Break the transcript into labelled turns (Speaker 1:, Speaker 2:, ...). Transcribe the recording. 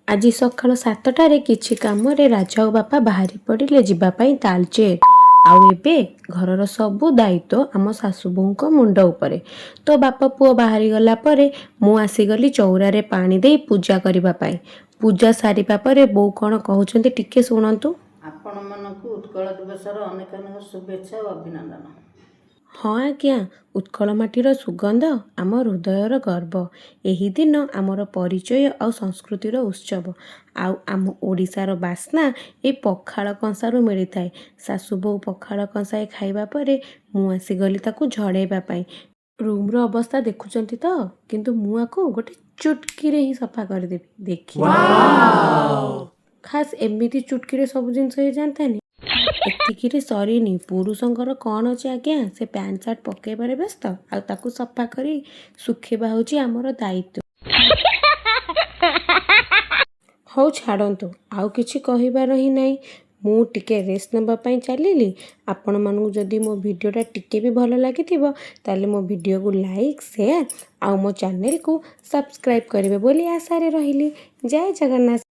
Speaker 1: ଆଜି ସକାଳ 7ଟାରେ କିଛି କାମରେ ରାଜା ଆଉ ବାପା ବାହାରି ପଡ଼ିଲେ ଯିବା ପାଇଁ ତାଲଚେର। ଆଉ ଏବେ ଘରର ସବୁ ଦାୟିତ୍ୱ ଆମ ଶାଶୁ ବୋହୂଙ୍କ ମୁଣ୍ଡ ଉପରେ। ତ ବାପ ପୁଅ ବାହାରିଗଲା ପରେ ମୁଁ ଆସିଗଲି ଚଉରାରେ ପାଣି ଦେଇ ପୂଜା କରିବା ପାଇଁ। ପୂଜା ସାରିବା ପରେ ବୋଉ କ'ଣ କହୁଛନ୍ତି, ଟିକେ ଶୁଣନ୍ତୁ।
Speaker 2: ଆପଣମାନଙ୍କୁ ଉତ୍କଳ ଦିବସର ଅନେକ ଅନେକ ଶୁଭେଚ୍ଛା ଓ ଅଭିନନ୍ଦନ।
Speaker 1: ହଁ ଆଜ୍ଞା, ଉତ୍କଳ ମାଟିର ସୁଗନ୍ଧ ଆମ ହୃଦୟର ଗର୍ବ। ଏହି ଦିନ ଆମର ପରିଚୟ ଆଉ ସଂସ୍କୃତିର ଉତ୍ସବ। ଆଉ ଆମ ଓଡ଼ିଶାର ବାସ୍ନା ଏଇ ପଖାଳ କଂସାରୁ ମିଳିଥାଏ। ଶାଶୁ ବୋହୂ ପଖାଳ କଂସାଏ ଖାଇବା ପରେ ମୁଁ ଆସିଗଲି ତାକୁ ଝଡ଼େଇବା ପାଇଁ। ରୁମ୍ର ଅବସ୍ଥା ଦେଖୁଛନ୍ତି ତ, କିନ୍ତୁ ମୁଁ ଆକୁ ଗୋଟେ ଚୁଟକିରେ ହିଁ ସଫା କରିଦେବି। ଦେଖି ଖାସ୍ ଏମିତି ଚୁଟକିରେ ସବୁ ଜିନିଷ ହେଇଯାନ୍ତାନି। ଏତିକିରେ ସରିନି। ପୁରୁଷଙ୍କର କ'ଣ ଅଛି ଆଜ୍ଞା, ସେ ପ୍ୟାଣ୍ଟ ସାର୍ଟ ପକେଇବାରେ ବ୍ୟସ୍ତ ଆଉ ତାକୁ ସଫା କରି ଶୁଖେଇବା ହେଉଛି ଆମର ଦାୟିତ୍ୱ। ହଉ ଛାଡ଼ନ୍ତୁ, ଆଉ କିଛି କହିବାର ହିଁ ନାହିଁ। ମୁଁ ଟିକେ ରେଷ୍ଟ ନେବା ପାଇଁ ଚାଲିଲି। ଆପଣମାନଙ୍କୁ ଯଦି ମୋ ଭିଡ଼ିଓଟା ଟିକେ ବି ଭଲ ଲାଗିଥିବ, ତାହେଲେ ମୋ ଭିଡ଼ିଓକୁ ଲାଇକ୍, ସେୟାର ଆଉ ମୋ ଚ୍ୟାନେଲକୁ ସବସ୍କ୍ରାଇବ୍ କରିବେ ବୋଲି ଆଶାରେ ରହିଲି। ଜୟ ଜଗନ୍ନାଥ।